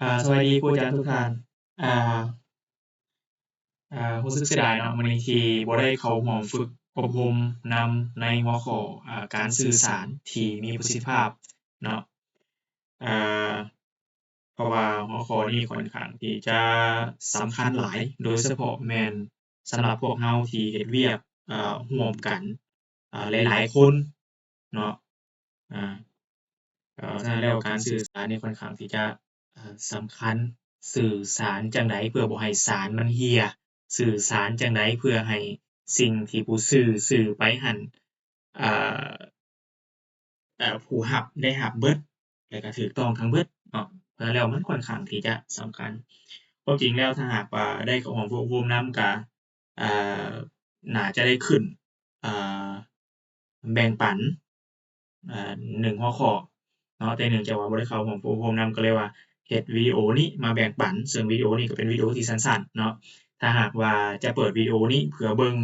ອ່າ ສະບາຍດີຄູອາຈານທຸກທ່ານ. ອ່າ ອ່າ ຮູ້ສຶກເສຍດາຍເນາະ ມື້ນີ້ທີ່ບໍ່ໄດ້ເຂົ້າຮ່ວມຝຶກອົບຮົມນຳໃນຫົວຂໍ້ ອ່າ ການສື່ສານທີ່ມີປະສິດທິພາບເນາະ. ອ່າ ເພາະວ່າຫົວຂໍ້ນີ້ຂ້ອນຂ້າງທີ່ຈະສຳຄັນຫຼາຍ, ໂດຍສະເພາະແມ່ນສຳລັບພວກເຮົາທີ່ເຮັດວຽກ ເອີ ຮ່ວມກັນ ເອີ ຫຼາຍໆຄົນເນາະ. ອາ ເອີ ສະນັ້ນແລ້ວການສື່ສານນີ້ຂ້ອນຂ້າງທີ່ຈະ ເອີ ສຳຄັນ. ສື່ສານຈັ່ງໃດເພື່ອບໍ່ໃຫ້ສານມັນເຫ່ຍ? ສື່ສານຈັ່ງໃດເພື່ອໃຫ້ສິ່ງທີ່ຜູ້ສື່ສື່ໄປຫັ້ນ ເອີ ເອີ ຜູ້ຮັບໄດ້ຮັບເບິດ ແລະກະຖືກຕ້ອງທັງເບິດເນາະ. ເພາະສະນັ້ນແລ້ວມັນຂ້ອນຂ້າງທີ່ຈະສຳຄັນ. ຄວາມຈິງແລ້ວຖ້າຫາກວ່າໄດ້ເຂົ້າຮ່ວມຝຶກອົບຮົມນຳກະ ເອີ ໜ້າຈະໄດ້ຂຶ້ນ ເອີ ແບ່ງປັນ ເອີ ໜຶ່ງຫົວຂໍ້ເນາະ, ແຕ່ເນື່ອງຈາກວ່າບໍ່ໄດ້ເຂົ້າຮ່ວມຝຶກອົບຮົມນຳ ກໍເລີຍວ່າເຮັດວິດີໂອນີ້ມາແບ່ງປັນ, ເຊິ່ງວິດີໂອນີ້ກໍເປັນວິດີໂອທີ່ສັ້ນໆເນາະ. ຖ້າຫາກວ່າຈະເປີດວິດີໂອນີ້ເພື່ອເບິ່ງ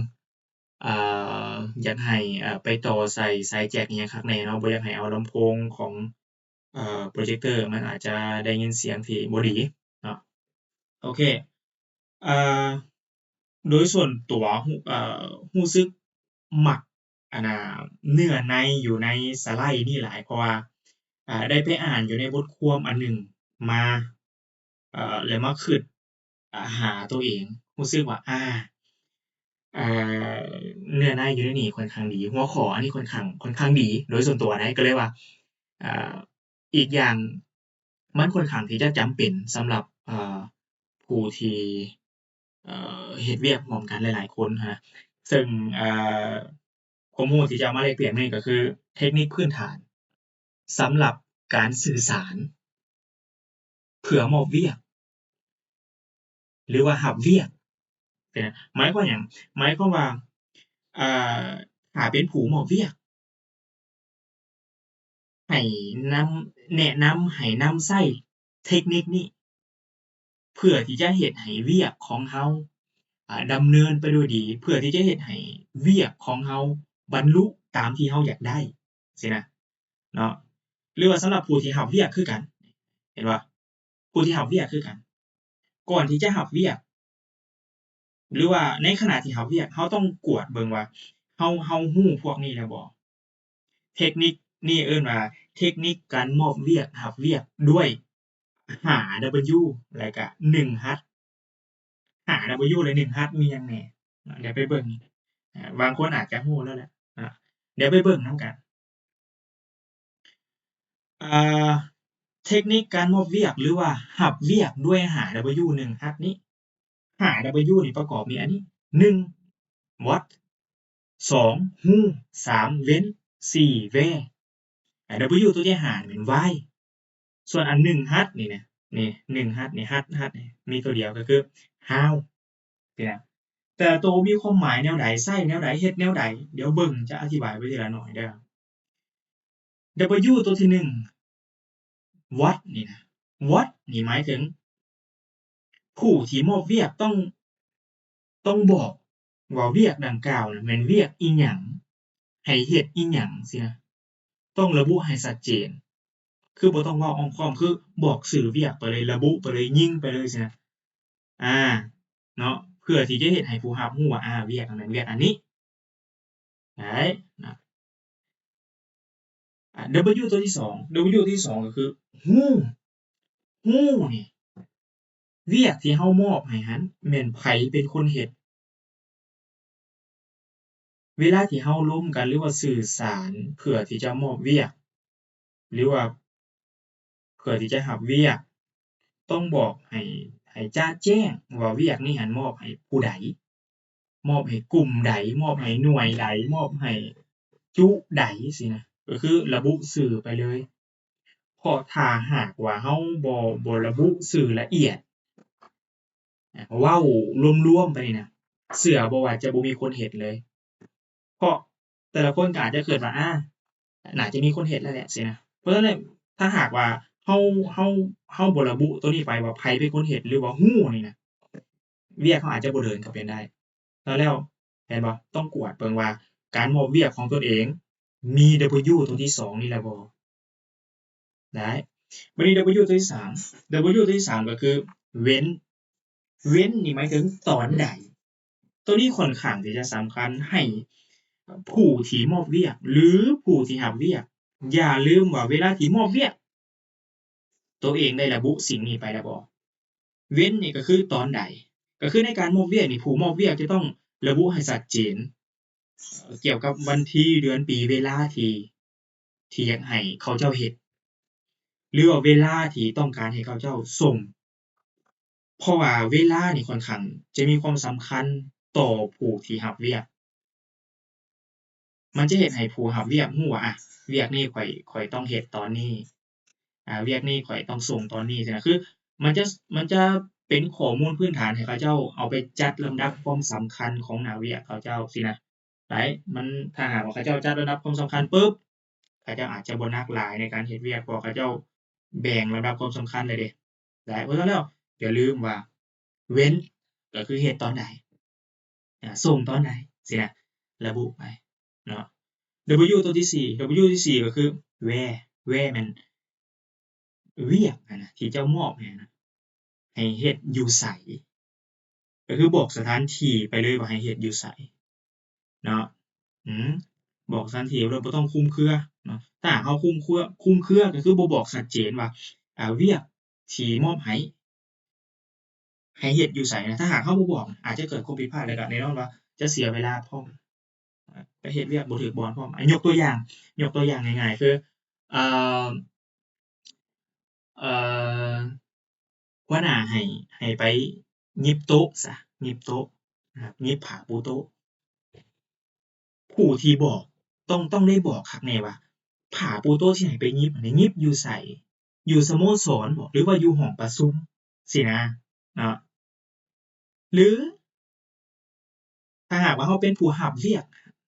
ເອີ ຢາກໃຫ້ ເອີ ໄປຕໍ່ໃສ່ສາຍແຈກອີ່ຫຍັງຄັກແນ່ເນາະ, ບໍ່ຢາກໃຫ້ເອົາລຳໂພງຂອງ ເອີ ໂປຣເຈັກເຕີ ມັນອາດຈະໄດ້ຍິນສຽງທີ່ບໍ່ດີເນາະ. ໂອເຄ ເອີ ໂດຍສ່ວນຕົວ ເອີ ຮູ້ສຶກມັກ ອັນນ່າ ເນື້ອໃນຢູ່ໃນສະໄລນີ້ຫຼາຍ ເພາະວ່າ ເອີ ໄດ້ໄປອ່ານຢູ່ໃນບົດຄວາມອັນໜຶ່ງມາ ເອີ ແລ້ວມາຄິດ ອາ ຫາໂຕເອງ ຮູ້ສຶກວ່າ ອາ ເອີ ເນື້ອໃນຢູ່ໃນນີ້ຂ້ອນຂ້າງດີ, ຫົວຂໍ້ອັນນີ້ຂ້ອນຂ້າງ ຂ້ອນຂ້າງດີໂດຍສ່ວນຕົວໃດ໋ ກໍເລີຍວ່າ ເອີ ອີກຢ່າງມັນຂ້ອນຂ້າງທີ່ຈະຈຳເປັນສຳລັບ ເອີ ຜູ້ທີ່ ເອີ ເຮັດວຽກຮ່ວມກັນຫຼາຍໆຄົນນະ. ເຊິ່ງ ເອີ ຄວາມຮູ້ທີ່ຈະເອົາມາແລກປ່ຽນມື້ນີ້ກໍຄືເທັກນິກພື້ນຖານສຳລັບການສື່ສານເພື່ອມອບວຽກ ຫຼືວ່າຮັບວຽກ. ເປັນ ໝາຍຄວາມຫຍັງ? ໝາຍຄວາມວ່າ ເອີ ຖ້າເປັນຜູ້ມອບວຽກ ໃຫ້ນຳ ແນະນຳ ໃຫ້ນຳໃຊ້ເທັກນິກນີ້ ເພື່ອທີ່ຈະເຮັດໃຫ້ວຽກຂອງເຮົາ ອາ ດຳເນີນໄປດ້ວຍດີ, ເພື່ອທີ່ຈະເຮັດໃຫ້ວຽກຂອງເຮົາບັນລຸຕາມທີ່ເຮົາຢາກໄດ້ ຊີ້ນະເນາະ. ຫຼືວ່າສຳລັບຜູ້ທີ່ຮັບວຽກຄືກັນ ເຫັນບໍ່? ຜູ້ທີ່ຮັບວຽກຄືກັນ ກ່ອນທີ່ຈະຮັບວຽກ ຫຼືວ່າໃນຂະນະທີ່ຮັບວຽກ ເຮົາຕ້ອງກວດເບິ່ງວ່າ ເຮົາ ເຮົາຮູ້ພວກນີ້ແລ້ວບໍ່? ເທັກນິກນີ້ເອີ້ນວ່າເທັກນິກການມອບວຽກຮັບວຽກດ້ວຍຫ້າດັບເບິນຢູ ແລ້ວກະໜຶ່ງຮັດ. ຫ້າດັບເບິນຢູ ແລະ ໜຶ່ງຮັດ ມີຫຍັງແນ່? ດຽວໄປເບິ່ງ. ອາ ບາງຄົນອາດຈະຮູ້ແລ້ວແຫຼະ. ອາ ດຽວໄປເບິ່ງນຳກັນ. ເອີ ເທັກນິກການມອບວຽກ ຫຼືວ່າຮັບວຽກດ້ວຍຫ້າດັບເບິນຢູ ໜຶ່ງຮັດນີ້ ຫ້າດັບເບິນຢູນີ້ປະກອບມີອັນນີ້ ໜຶ່ງ what ສອງ who ສາມ when ສີ່ where ອາ ດັບເບິນຢູຕົວທີຫ້ານີ້ແມ່ນ why ສ່ວນອັນໜຶ່ງຮັດນີ້ນະ ນີ້ໜຶ່ງຮັດນີ້ ຮັດ ຮັດນີ້ມີຕົວດຽວກໍຄື how ຊີ້ນະ. ແຕ່ລະໂຕມີຄວາມໝາຍແນວໃດ ໃຊ້ແນວໃດ ເຮັດແນວໃດ ດຽວເບິ່ງ ຈະອະທິບາຍໄປທີລະໜ້ອຍເດີ້. ດັບເບິນຢູຕົວທີໜຶ່ງ what ນີ້ນະ what ນີ້ໝາຍເຖິງຜູ້ທີ່ມອບວຽກຕ້ອງ ຕ້ອງບອກວ່າວຽກດັ່ງກ່າວນະແມ່ນວຽກອີ່ຫຍັງ ໃຫ້ເຮັດອີ່ຫຍັງຊີ້ນະ ຕ້ອງລະບຸໃຫ້ຊັດເຈນ ຄືບໍ່ຕ້ອງເວົ້າອ້ອມຄ້ອມ ຄືບອກຊື່ວຽກໄປເລີຍ ລະບຸໄປເລີຍ ຍິງໄປເລີຍຊີ້ນະ ອາ ເນາະ ເພື່ອທີ່ຈະເຮັດໃຫ້ຜູ້ຮັບຮູ້ວ່າ ອາ ວຽກນັ້ນແມ່ນວຽກອັນນີ້ ໄດ້ນະ. ອາ W ຕົວທີສອງ W ຕົວທີສອງກໍຄື Who Who ນີ້ ວຽກທີ່ເຮົາມອບໃຫ້ຫັ້ນແມ່ນໃຜເປັນຄົນເຮັດ? ເວລາທີ່ເຮົາລົມກັນ ຫຼືວ່າສື່ສານເພື່ອທີ່ຈະມອບວຽກ ຫຼືວ່າເພື່ອທີ່ຈະຮັບວຽກ ຕ້ອງບອກໃຫ້ ໃຫ້ຈະແຈ້ງວ່າວຽກນີ້ຫັ້ນມອບໃຫ້ຜູ້ໃດ ມອບໃຫ້ກຸ່ມໃດ ມອບໃຫ້ໜ່ວຍໃດ ມອບໃຫ້ຈຸໃດຊີ້ນະ ກໍຄືລະບຸຊື່ໄປເລີຍ. ເພາະຖ້າຫາກວ່າເຮົາບໍ່ ບໍ່ລະບຸຊື່ລະອຽດ ເວົ້າລວມໆໄປນີ້ນະ ເຊື່ອບໍ່ວ່າຈະບໍ່ມີຄົນເຮັດເລີຍ ເພາະແຕ່ລະຄົນກໍອາດຈະຄິດວ່າ ອາ ໜ້າຈະມີຄົນເຮັດແລ້ວແຫຼະຊີ້ນະ. ເພາະສະນັ້ນ ຖ້າຫາກວ່າເຮົາ ເຮົາ ເຮົາບໍ່ລະບຸໂຕນີ້ໄປວ່າໃຜເປັນຄົນເຮັດ ຫຼືວ່າຮູ້ນີ້ນະ ວຽກເຮົາອາດຈະບໍ່ເດີນກໍເປັນໄດ້. ແລ້ວ ແລ້ວ ເຫັນບໍ່? ຕ້ອງກວດເບິ່ງວ່າການມອບວຽກຂອງຕົນເອງມີ W ຕົວທີສອງນີ້ແລ້ວບໍ່? ໄດ້. ບັດນີ້ W ຕົວທີສາມ W ຕົວທີສາມກໍຄືເວັ້ນ ເວັ້ນນີ້ໝາຍເຖິງຕອນໃດ. ຕົວນີ້ຂ້ອນຂ້າງທີ່ຈະສຳຄັນໃຫ້ຜູ້ທີ່ມອບວຽກ ຫຼື ຜູ້ທີ່ຮັບວຽກ ຢ່າລືມວ່າເວລາທີ່ມອບວຽກ ໂຕເອງໄດ້ລະບຸສິ່ງນີ້ໄປແລ້ວບໍ່? ເວັ້ນນີ້ກໍຄືຕອນໃດ? ກໍຄືໃນການມອບວຽກນີ້ ຜູ້ມອບວຽກຈະຕ້ອງລະບຸໃຫ້ຊັດເຈນ ກ່ຽວກັບວັນທີ ເດືອນ ປີ ເວລາທີ່ ທີ່ຢາກໃຫ້ເຂົາເຈົ້າເຮັດ ຫຼືວ່າເວລາທີ່ຕ້ອງການໃຫ້ເຂົາເຈົ້າສົ່ງ ເພາະວ່າເວລານີ້ຂ້ອນຂ້າງຈະມີຄວາມສຳຄັນຕໍ່ຜູ້ທີ່ຮັບວຽກ. ມັນຈະເຮັດໃຫ້ຜູ້ຮັບວຽກຮູ້ວ່າ ອະ ວຽກນີ້ຂ້ອຍ ຂ້ອຍຕ້ອງເຮັດຕອນນີ້ ອາ ວຽກນີ້ຂ້ອຍຕ້ອງສົ່ງຕອນນີ້ຊີ້ນະ. ຄືມັນຈະ ມັນຈະເປັນຂໍ້ມູນພື້ນຖານໃຫ້ເຂົາເຈົ້າເອົາໄປຈັດລຳດັບຄວາມສຳຄັນຂອງໜ້າວຽກເຂົາເຈົ້າຊີ້ນະ. ໄດ້ ມັນ ຖ້າຫາກວ່າເຂົາເຈົ້າຈັດລຳດັບຄວາມສຳຄັນປຶບ ເຂົາເຈົ້າອາດຈະບໍ່ໜັກຫຼາຍໃນການເຮັດວຽກ ເພາະເຂົາເຈົ້າແບ່ງລຳດັບຄວາມສຳຄັນແລ້ວເດ້. ໄດ້ ເພາະສະນັ້ນແລ້ວ ຢ່າລືມວ່າເວັ້ນ ກໍຄືເຮັດຕອນໃດ ອາ ສົ່ງຕອນໃດຊີ້ນະ ລະບຸໄປເນາະ. W ຕົວທີສີ່ W ທີສີ່ກໍຄື where where ແມ່ນວຽກຫັ້ນນະ ທີ່ເຈົ້າມອບໃຫ້ນະ ໃຫ້ເຮັດຢູ່ໃສ ກໍຄືບອກສະຖານທີ່ໄປເລີຍວ່າໃຫ້ເຮັດຢູ່ໃສເນາະ. ອືມ ບອກສະຖານທີ່ໂລດ ບໍ່ຕ້ອງຄຸມເຄືອເນາະ. ຖ້າຫາກເຮົາຄຸມເຄືອ ຄຸມເຄືອກໍຄືບໍ່ບອກຊັດເຈນວ່າ ອາ ວຽກທີ່ມອບໃຫ້ ໃຫ້ເຮັດຢູ່ໃສນະ. ຖ້າຫາກເຮົາບໍ່ບອກ ອາດຈະເກີດຄວາມຜິດພາດ ແລ້ວກໍແນ່ນອນວ່າຈະເສຍເວລາພ້ອມ ໄປເຮັດວຽກບໍ່ຖືກບ່ອນພ້ອມ. ອາ ຍົກຕົວຢ່າງ ຍົກຕົວຢ່າງງ່າຍໆ ຄື ເອີ ເອີ ຫົວໜ້າໃຫ້ ໃຫ້ໄປຫຍິບໂຕະຊະ ຫຍິບໂຕະນະ ຫຍິບຜ້າປູໂຕະ. ຜູ້ທີ່ບອກ ຕ້ອງ ຕ້ອງໄດ້ບອກຄັກແນ່ວ່າ ຜ້າປູໂຕະທີ່ໃຫ້ໄປຫຍິບຫັ້ນ ຫຍິບຢູ່ໃສ? ຢູ່ສະໂມສອນບໍ ຫຼືວ່າຢູ່ຫ້ອງປະຊຸມ? ຊີ້ນະເນາະ. ຫຼື ຖ້າຫາກວ່າເຮົາເປັນຜູ້ຮັບວຽກ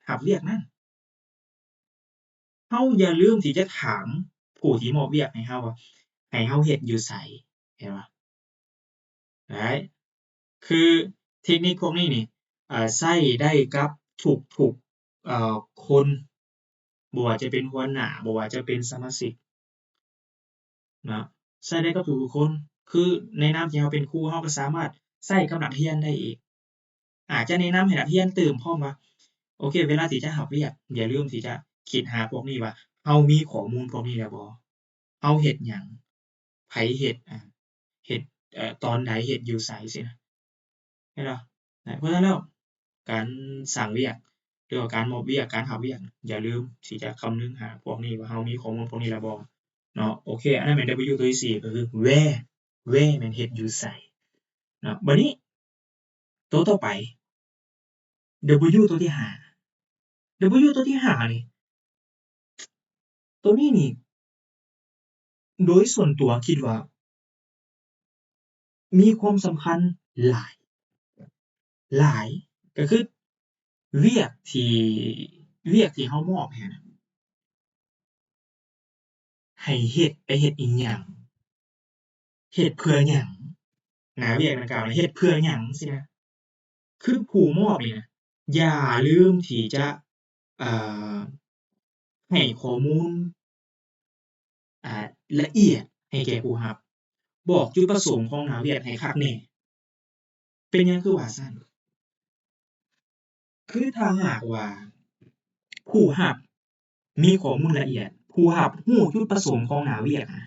ຮັບວຽກນັ້ນ ເຮົາຢ່າລືມທີ່ຈະຖາມຜູ້ທີ່ມອບວຽກໃຫ້ເຮົາວ່າ ໃຫ້ເຮົາເຮັດຢູ່ໃສ ເຫັນບໍ່? ໄດ້ ຄືເທັກນິກພວກນີ້ນີ້ ເອີ ໃຊ້ໄດ້ກັບທຸກໆ ເອີ ຄົນ ບໍ່ວ່າຈະເປັນຫົວໜ້າ ບໍ່ວ່າຈະເປັນສະມາຊິກເນາະ ໃຊ້ໄດ້ກັບທຸກໆຄົນ. ຄືໃນນາມທີ່ເຮົາເປັນຄູ ເຮົາກໍສາມາດໃຊ້ກັບນັກຮຽນໄດ້ອີກ. ອາດຈະແນະນຳໃຫ້ນັກຮຽນຕື່ມພ້ອມວ່າ ໂອເຄ ເວລາທີ່ຈະຮັບວຽກ ຢ່າລືມທີ່ຈະຄິດຫາພວກນີ້ວ່າ ເຮົາມີຂໍ້ມູນພວກນີ້ແລ້ວບໍ່? ເຮົາເຮັດຫຍັງ? ໃຜເຮັດ? ອາ ເຮັດ ເອີ ຕອນໃດ? ເຮັດຢູ່ໃສ? ຊີ້ນະ ເຫັນບໍ່? ເພາະສະນັ້ນແລ້ວ ການສ້າງວຽກ ຫຼືວ່າການມອບວຽກ ການຮັບວຽກ ຢ່າລືມທີ່ຈະຄຳນຶງຫາພວກນີ້ວ່າ ເຮົາມີຂໍ້ມູນພວກນີ້ແລ້ວບໍ່ເນາະ. ໂອເຄ ອັນນັ້ນແມ່ນ W ຕົວທີສີ່ ກໍຄື where where ແມ່ນເຮັດຢູ່ໃສເນາະ. ບັດນີ້ ໂຕຕໍ່ໄປ W ຕົວທີຫ້າ W ຕົວທີຫ້ານີ້ ໂຕນີ້ນີ້ ໂດຍສ່ວນຕົວຄິດວ່າມີຄວາມສຳຄັນຫຼາຍ ຫຼາຍ ກໍຄືວຽກທີ່ ວຽກທີ່ເຮົາມອບໃຫ້ນະ ໃຫ້ເຮັດ ໄປເຮັດອີ່ຫຍັງ? ເຮັດເພື່ອຫຍັງ? ໜ້າວຽກດັ່ງກ່າວເຮັດເພື່ອຫຍັງ? ຊີ້ນະ ຄືຜູ້ມອບນີ້ນະ ຢ່າລືມທີ່ຈະ ເອີ ໃຫ້ຂໍ້ມູນ ອາ ລະອຽດໃຫ້ແກ່ຜູ້ຮັບ, ບອກຈຸດປະສົງຂອງໜ້າວຽກໃຫ້ຄັກແນ່. ເປັນຫຍັງຄືວ່າຊັ້ນ? ຄືຖ້າຫາກວ່າຜູ້ຮັບມີຂໍ້ມູນລະອຽດ, ຜູ້ຮັບຮູ້ຈຸດປະສົງຂອງໜ້າວຽກນະ,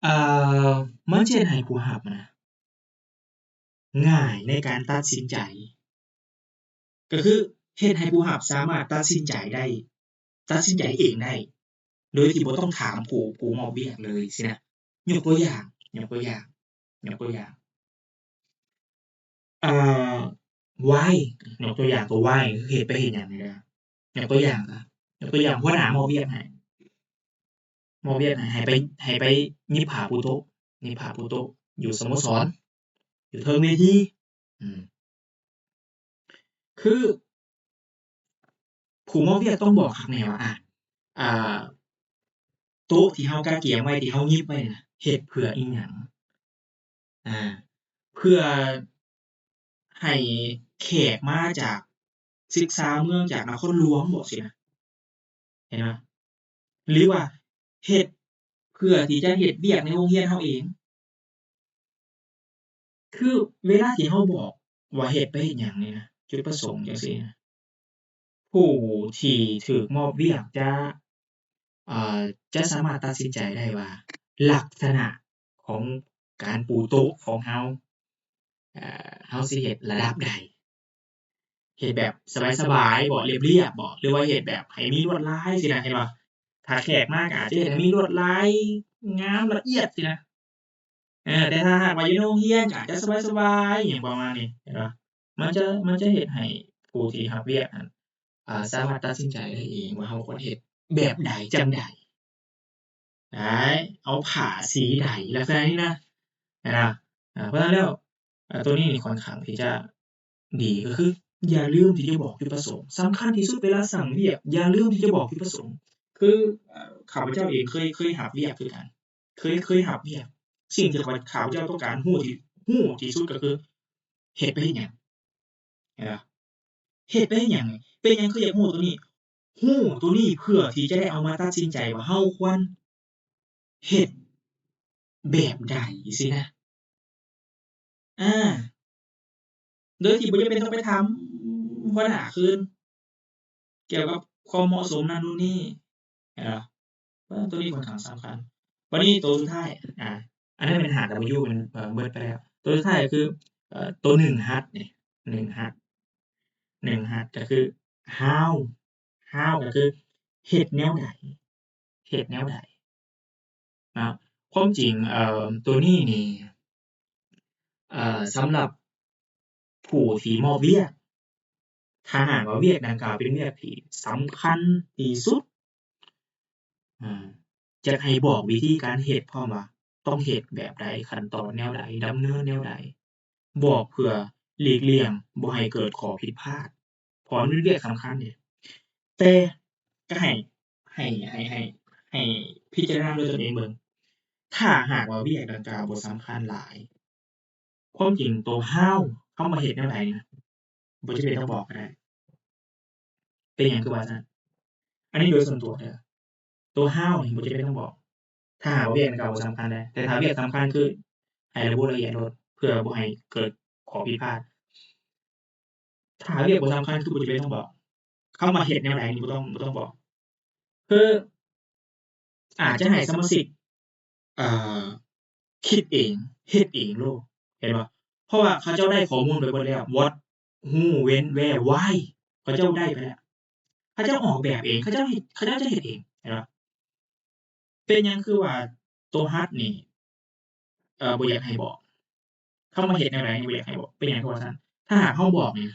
ເອີ ມັນຈະເຮັດໃຫ້ຜູ້ຮັບນະ ງ່າຍໃນການຕັດສິນໃຈ. ກໍຄືເຮັດໃຫ້ຜູ້ຮັບສາມາດຕັດສິນໃຈໄດ້, ຕັດສິນໃຈເອງໄດ້ ໂດຍທີ່ບໍ່ຕ້ອງຖາມຜູ້ ຜູ້ມອບວຽກເລີຍຊີ້ນະ. ຍົກຕົວຢ່າງ, ຍົກຕົວຢ່າງ, ຍົກຕົວຢ່າງ ເອີ why ຍົກຕົວຢ່າງຕົວ why ເຮັດໄປເຮັດຫຍັງນີ້ນະ. ຍົກຕົວຢ່າງ ຍົກຕົວຢ່າງ ຫົວໜ້າມອບວຽກໃຫ້ ມອບວຽກໃຫ້ ໃຫ້ໄປ ໃຫ້ໄປຫຍິບຜ້າປູໂຕະ, ຫຍິບຜ້າປູໂຕະ ຢູ່ສະໂມສອນ ຢູ່ເທິງເວທີ. ອືມ ຄືຜູ້ມອບວຽກຕ້ອງບອກຄັກແນ່ວ່າ ອາ ອາ ໂຕະທີ່ເຮົາກະກຽມໄວ້ ທີ່ເຮົາຫຍິບໄວ້ນະ ເຮັດເພື່ອອີ່ຫຍັງ? ອາ ເພື່ອໃຫ້ແຂກມາຈາກ ສຶກສາເມືອງຈາກນະຄອນຫຼວງບໍ ຊີ້ນະ ເຫັນບໍ່? ຫຼືວ່າ ເຮັດເພື່ອທີ່ຈະເຮັດວຽກໃນໂຮງຮຽນເຮົາເອງ. ຄືເວລາທີ່ເຮົາບອກວ່າເຮັດໄປເຮັດຫຍັງນີ້ນະ ຈຸດປະສົງຈັ່ງຊີ້ນະ ຜູ້ທີ່ຖືກມອບວຽກຈະ ເອີ ຈະສາມາດຕັດສິນໃຈໄດ້ວ່າ ລັກສະນະຂອງການປູໂຕະຂອງເຮົາ ເອີ ເຮົາຊິເຮັດລະດັບໃດ? ເຮັດແບບສະບາຍໆບໍ? ລຽບໆບໍ? ຫຼືວ່າເຮັດແບບໃຫ້ມີລວດລາຍຊີ້ນະ ເຫັນບໍ່? ຖ້າແຂກມາກໍອາດຈະເຮັດໃຫ້ມີລວດລາຍງາມລະອຽດຊີ້ນະ. ເອີ ແຕ່ຖ້າຫາກວ່າຢູ່ໃນໂຮງຮຽນກໍອາດຈະສະບາຍໆ ຫຍັງປະມານນີ້ ເຫັນບໍ່? ມັນຈະ ມັນຈະເຮັດໃຫ້ຜູ້ທີ່ຮັບວຽກນັ້ນ ເອີ ສາມາດຕັດສິນໃຈໄດ້ເອງວ່າເຮົາຄວນເຮັດແບບໃດ ຈັ່ງໃດ ໄດ້ ເອົາຜ້າສີໃດ ລັກສະນະນີ້ນະ ເຫັນບໍ່? ເອີ ເພາະສະນັ້ນແລ້ວ ເອີ ໂຕນີ້ນີ້ຂ້ອນຂ້າງທີ່ຈະດີ ກໍຄືຢ່າລືມທີ່ຈະບອກຈຸດປະສົງ. ສຳຄັນທີ່ສຸດເວລາສ້າງວຽກ ຢ່າລືມທີ່ຈະບອກຈຸດປະສົງ. ຄື ເອີ ຂ້າພະເຈົ້າເອງເຄີຍ ເຄີຍຮັບວຽກຄືກັນ ເຄີຍ ເຄີຍຮັບວຽກ. ສິ່ງທີ່ຂ້າພະເຈົ້າຕ້ອງການຮູ້ທີ່ ຮູ້ທີ່ສຸດກໍຄື ເຮັດໄປເຮັດຫຍັງ? ເຫັນບໍ່? ເຮັດໄປເຮັດຫຍັງ? ເປັນຫຍັງຄືຢາກຮູ້ໂຕນີ້? ຮູ້ໂຕນີ້ເພື່ອທີ່ຈະໄດ້ເອົາມາຕັດສິນໃຈວ່າເຮົາຄວນເຮັດແບບໃດຊີ້ນະ. ອາ ໂດຍທີ່ບໍ່ຈຳເປັນຕ້ອງໄປຖາມຫົວໜ້າຄືນ ກ່ຽວກັບຄວາມເໝາະສົມນັ້ນໂນ່ນນີ້ ເຫັນບໍ່? ເອີ ໂຕນີ້ຂ້ອນຂ້າງສຳຄັນ. ບັດນີ້ໂຕສຸດທ້າຍ ອາ ອັນນັ້ນແມ່ນ W ມັນ ເອີ ເບິດໄປແລ້ວ. ໂຕສຸດທ້າຍກໍຄື ເອີ ໂຕໜຶ່ງຮັດນີ້ ໜຶ່ງຮັດ ໜຶ່ງຮັດກໍຄື how how ກໍຄືເຮັດແນວໃດ ເຮັດແນວໃດເນາະ. ຄວາມຈິງ ເອີ ໂຕນີ້ນີ້ ເອີ ສຳລັບຜູ້ທີ່ມອບວຽກ ຖ້າຫາກວ່າວຽກດັ່ງກ່າວເປັນວຽກທີ່ສຳຄັນທີ່ສຸດ ອາ ຈະໃຫ້ບອກວິທີການເຮັດພ້ອມວ່າຕ້ອງເຮັດແບບໃດ, ຂັ້ນຕອນແນວໃດ, ດຳເນີນແນວໃດ, ບອກເພື່ອຫຼີກລ່ຽງບໍ່ໃຫ້ເກີດຂໍ້ຜິດພາດ ເພາະມັນເປັນວຽກສຳຄັນເດ້. ແຕ່ກໍໃຫ້ ໃຫ້ ໃຫ້ ໃຫ້ ໃຫ້ພິຈາລະນາດ້ວຍຕົນເອງເບິ່ງ. ຖ້າຫາກວ່າວຽກດັ່ງກ່າວບໍ່ສຳຄັນຫຼາຍ, ຄວາມຈິງໂຕ how ຄຳວ່າເຮັດແນວໃດນະ ບໍ່ຈຳເປັນຕ້ອງບອກກໍໄດ້. ເປັນຫຍັງຄືວ່າຊັ້ນ? ອັນນີ້ໂດຍສ່ວນຕົວເດີ. ໂຕ how ນີ້ບໍ່ຈຳເປັນຕ້ອງບອກ ຖ້າຫາກວ່າວຽກດັ່ງກ່າວບໍ່ສຳຄັນເດ້. ແຕ່ຖ້າວຽກສຳຄັນຄືໃຫ້ລະບຸລະອຽດໂລດ ເພື່ອບໍ່ໃຫ້ເກີດຂໍ້ຜິດພາດ. ຖ້າວຽກບໍ່ສຳຄັນຄືບໍ່ຈຳເປັນຕ້ອງບອກ. ຄຳວ່າເຮັດແນວໃດນີ້ບໍ່ຕ້ອງ ບໍ່ຕ້ອງບອກ. ຄືອາດຈະໃຫ້ສະມາຊິກ ເອີ ຄິດເອງ ເຮັດເອງໂລດ ເຫັນບໍ່? ເພາະວ່າເຂົາເຈົ້າໄດ້ຂໍ້ມູນໄປເບິດແລ້ວ what who when where why ເຂົາເຈົ້າໄດ້ໄປແລ້ວ ເຂົາເຈົ້າອອກແບບເອງ ເຂົາເຈົ້າເຮັດ ເຂົາເຈົ້າຈະເຮັດເອງ ເຫັນບໍ່? ເປັນຫຍັງຄືວ່າໂຕຮັດນີ້ ເອີ ບໍ່ຢາກໃຫ້ບອກ? ຄຳວ່າເຮັດແນວໃດນີ້ບໍ່ຢາກໃຫ້ບອກ ເປັນຫຍັງຄືວ່າຊັ້ນ? ຖ້າຫາກເຮົາບອກນີ້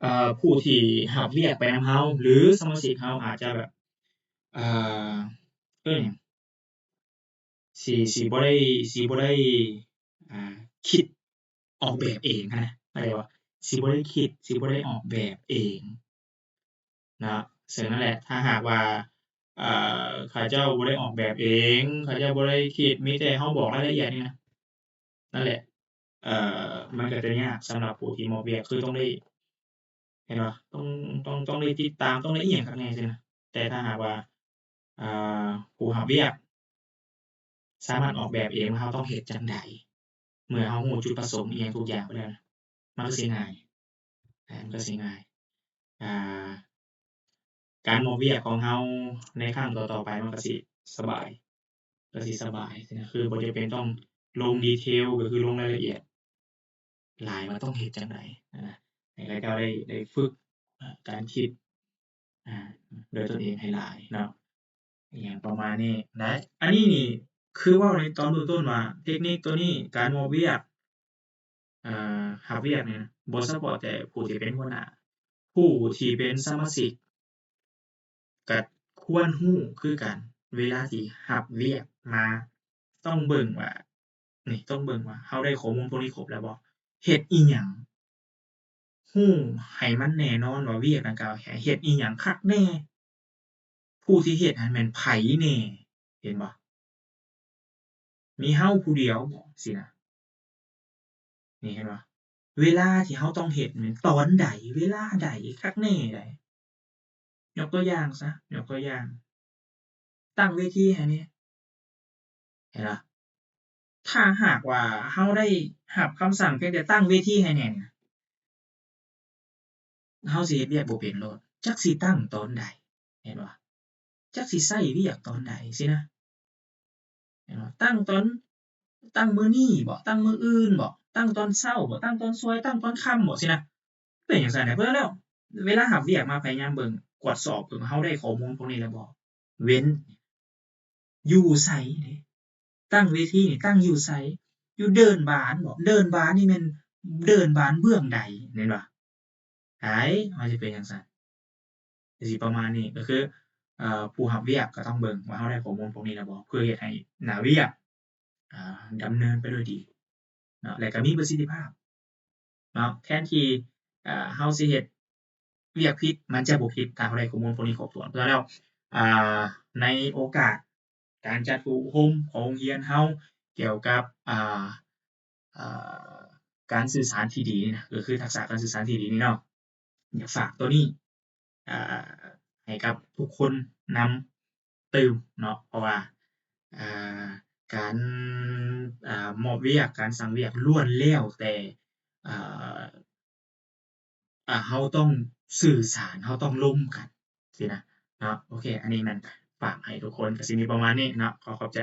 ເອີ ຜູ້ທີ່ຮັບວຽກໄປນຳເຮົາ ຫຼື ສະມາຊິກເຮົາອາດຈະແບບ ເອີ ເອີ້ນຫຍັງ ຊິ ຊິບໍ່ໄດ້ ຊິບໍ່ໄດ້ ອ່າ ຄິດອອກແບບເອງຫັ້ນນະ ເຂົ້າໃຈບໍ່? ຊິບໍ່ໄດ້ຄິດ ຊິບໍ່ໄດ້ອອກແບບເອງເນາະ. ເຊິ່ງນັ້ນແຫຼະ ຖ້າຫາກວ່າ ເອີ ເຂົາເຈົ້າບໍ່ໄດ້ອອກແບບເອງ ເຂົາເຈົ້າບໍ່ໄດ້ຄິດ ມີແຕ່ເຮົາບອກລາຍລະອຽດນີ້ນະ ນັ້ນແຫຼະ ເອີ ມັນກໍຈະຍາກສຳລັບຜູ້ທີ່ມອບວຽກ ຄືຕ້ອງໄດ້ ເຫັນບໍ່? ຕ້ອງ ຕ້ອງ ຕ້ອງໄດ້ຕິດຕາມ ຕ້ອງໄດ້ອີ່ຫຍັງຄັກແນ່ຊີ້ນະ. ແຕ່ຖ້າຫາກວ່າ ເອີ ຜູ້ຮັບວຽກສາມາດອອກແບບເອງວ່າເຮົາຕ້ອງເຮັດຈັ່ງໃດ ເມື່ອເຮົາຮູ້ຈຸດປະສົງອີ່ຫຍັງທຸກຢ່າງໄປແລ້ວນະ ມັນກໍຊິງ່າຍ ເອີ ມັນກໍຊິງ່າຍ ອ່າ ການມອບວຽກຂອງເຮົາໃນຄັ້ງຕໍ່ໆໄປ ມັນກໍຊິສະບາຍ ກໍຊິສະບາຍ ຄືບໍ່ຈຳເປັນຕ້ອງລົງດີເທວ ກໍຄືລົງລາຍລະອຽດຫຼາຍວ່າຕ້ອງເຮັດຈັ່ງໃດນະ ໃຫ້ເຂົາເຈົ້າໄດ້ ໄດ້ຝຶກ ເອີ ການຄິດ ອ່າ ໂດຍຕົນເອງໃຫ້ຫຼາຍເນາະ ອີ່ຫຍັງປະມານນີ້ນະ. ອັນນີ້ນີ້ຄືເວົ້າໃນຕອນເບື້ອງຕົ້ນວ່າ ເທັກນິກໂຕນີ້ ການມອບວຽກ ເອີ ຮັບວຽກນີ້ນະ ບໍ່ສະເພາະແຕ່ຜູ້ທີ່ເປັນຫົວໜ້າ ຜູ້ທີ່ເປັນສະມາຊິກກໍຄວນຮູ້ຄືກັນ. ເວລາທີ່ຮັບວຽກມາ ຕ້ອງເບິ່ງວ່າ ນີ້ ຕ້ອງເບິ່ງວ່າເຮົາໄດ້ຂໍ້ມູນພວກນີ້ຄົບແລ້ວບໍ່? ເຮັດອີ່ຫຍັງ? ຮູ້ໃຫ້ມັນແນ່ນອນວ່າວຽກດັ່ງກ່າວໃຫ້ເຮັດອີ່ຫຍັງຄັກແນ່? ຜູ້ທີ່ເຮັດຫັ້ນແມ່ນໃຜແນ່? ເຫັນບໍ່? ມີເຮົາຜູ້ດຽວບໍ? ຊີ້ນະ ນີ້ເຫັນບໍ່? ເວລາທີ່ເຮົາຕ້ອງເຮັດແມ່ນຕອນໃດ? ເວລາໃດ? ຄັກແນ່ໃດ? ຍົກຕົວຢ່າງຊະ ຍົກຕົວຢ່າງ ຕັ້ງເວທີໃຫ້ແດ່ ເຫັນບໍ່? ຖ້າຫາກວ່າເຮົາໄດ້ຮັບຄຳສັ່ງພຽງແຕ່ຕັ້ງເວທີໃຫ້ແດ່ນີ້ນະ ເຮົາຊິເຮັດວຽກບໍ່ເປັນໂລດ ຈັກຊິຕັ້ງຕອນໃດ ເຫັນບໍ່? ຈັກຊິໃຊ້ວຽກຕອນໃດຊີ້ນະ ເຫັນບໍ່? ຕັ້ງຕອນ ຕັ້ງມື້ນີ້ບໍ? ຕັ້ງມື້ອື່ນບໍ? ຕັ້ງຕອນເຊົ້າບໍ? ຕັ້ງຕອນສວຍ? ຕັ້ງຕອນຄ່ຳບໍ? ຊີ້ນະ ເປັນຈັ່ງຊັ້ນແຫຼະ. ເພາະແລ້ວ ເວລາຮັບວຽກມາ ພະຍາຍາມເບິ່ງ ກວດສອບເບິ່ງ ເຮົາໄດ້ຂໍ້ມູນພວກນີ້ແລ້ວບໍ? ເວັ້ນ ຢູ່ໃສເດ້? ຕັ້ງເວທີນີ້ຕັ້ງຢູ່ໃສ? ຢູ່ເດີ່ນບານບໍ? ເດີ່ນບານນີ້ແມ່ນເດີ່ນບານເບື້ອງໃດ? ແມ່ນບໍ່? ໄດ້ ມັນຊິເປັນຈັ່ງຊັ້ນ ຊິປະມານນີ້ ກໍຄື ເອີ ຜູ້ຮັບວຽກກໍຕ້ອງເບິ່ງວ່າເຮົາໄດ້ຂໍ້ມູນພວກນີ້ແລ້ວບໍ່ ເພື່ອເຮັດໃຫ້ໜ້າວຽກ ອ່າ ດຳເນີນໄປດ້ວຍດີເນາະ ແລະກໍມີປະສິດທິພາບເນາະ ແທນທີ່ ເອີ ເຮົາຊິເຮັດວຽກຜິດ ມັນຈະບໍ່ຜິດ ຖ້າເຮົາໄດ້ຂໍ້ມູນພວກນີ້ຄົບຖ້ວນ. ເພາະແລ້ວ ອ່າ ໃນໂອກາດການຈັດຝຶກອົບຮົມຂອງໂຮງຮຽນເຮົາ ກ່ຽວກັບ ອ່າ ອ່າ ການສື່ສານທີ່ດີນີ້ນະ ກໍຄືທັກສະການສື່ສານທີ່ດີນີ້ເນາະ ຢາກຝາກໂຕນີ້ ອ່າ ໃຫ້ກັບທຸກຄົນນຳຕື່ມເນາະ ເພາະວ່າ ອ່າ ການ ອ່າ ມອບວຽກ ການສັ່ງວຽກລ້ວນແລ້ວແຕ່ ອ່າ ອ່າ ເຮົາຕ້ອງສື່ສານ ເຮົາຕ້ອງລົມກັນຊີ້ນະເນາະ. ໂອເຄ ອັນນີ້ແມ່ນຝາກໃຫ້ທຸກຄົນ ກໍຊິມີປະມານນີ້ເນາະ ຂໍຂອບໃຈ.